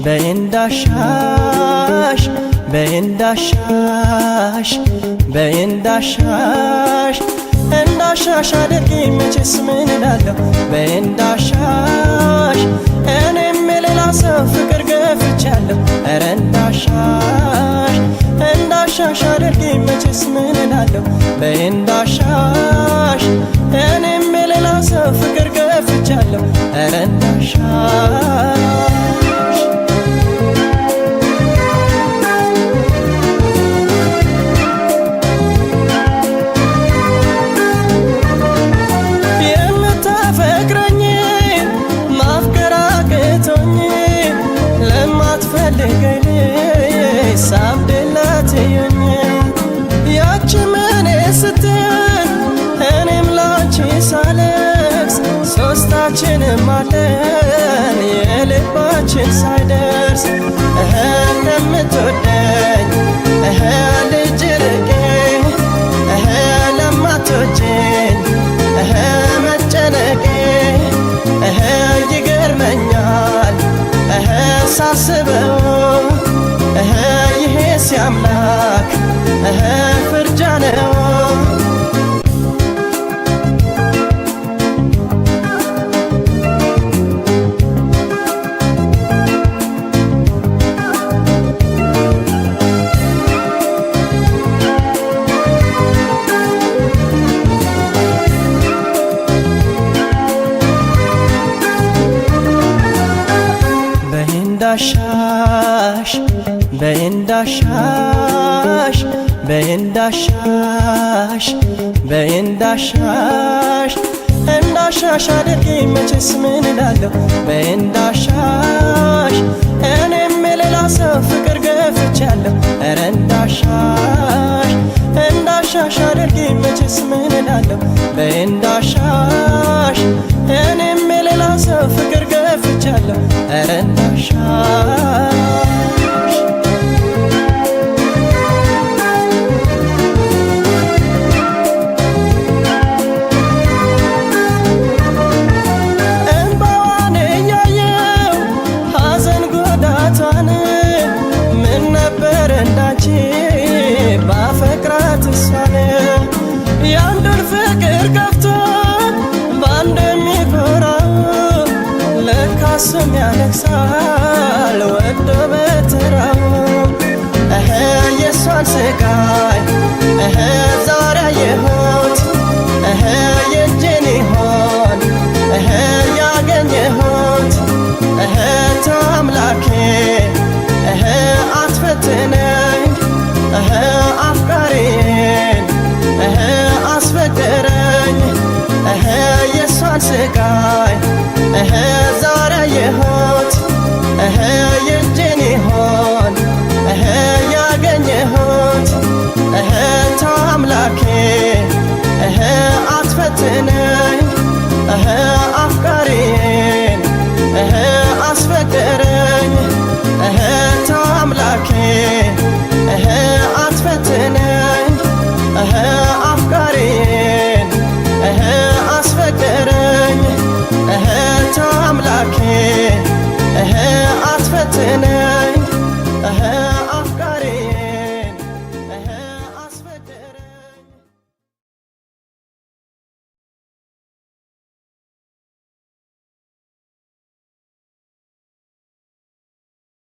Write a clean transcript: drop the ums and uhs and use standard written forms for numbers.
በይንዳሻሽ በይንዳሻሽ በይንዳሻሽ እንዳሻሽ አድርጊ መቼስ ምን እላለሁ በይንዳሻሽ እኔም የሌላ ሰው ፍቅር ገፍቻለሁ ኧረ እንዳሻሽ እንዳሻሽ አድርጊ መቼስ ምን እላለሁ በይንዳሻሽ እኔም የሌላ ሰው ፍቅር ገፍቻለሁ ኧረ እንዳሻሽ። የምታፈቅረኝ ማፍቀር አቅቶኝ ለማትፈልገኝ ሳብድላት እዩኝ ያቺ ምኔ ስትል እኔም ላንቺ ሳለቅስ ሶስታችንም አለን የልባችን ሳይደርስ እህ ከምትወደኝ እህ ልጅ ርቄ እህ ለማትወጂኝ እህ መጨነቄ እህ ይገርመኛል እህ ሳስበው እህ ይሄ ሲያምላክ እህ ፍርጃ ነው። በይንዳሻሽ በይንዳሻሽ በይንዳሻሽ በይንዳሻሽ እንዳሻሽ አድርጊ መቼስ ምን እላለሁ በይንዳሻሽ እኔም የሌላ ሰው ፍቅር ገፍቻለሁ ኧረ እንዳሻሽ እንዳሻሽ አድርጊ መቼስ ምን እላለሁ በይንዳሻሽ እኔም የሌላ ሰው ፍቅር ገፍቻለሁ ኧረ እንዳሻሽ። እንባዋን እያየው ሐዘን ጉዳቷን ምን ነበር እንዳንቺ ባፈቅራት እሷን የአንዱን ፍቅር ከፍቶ በአንዱ የሚኮራው ለካሱም ያለቅሳል ወዶ በተራው እህ የእሷን ስቃይ እህ ዛሬ አየሁት እህ የእጄን ይሆን እህ ያገኘሁት እህ ተው አምላኬ እህ አትፈትነኝ እህ አፍቃሪን እህ አስፈቅረኝ እህ የእሷን ስቃይ እህ ዛሬ አየሁት እህ የእጄን ይሆን እህ ያገኘሁት እህ ተው አምላኬ እህ አትፈትነኝ እህ አፍቃሪን እህ አስፈቅረኝ እህ ተው አምላኬ።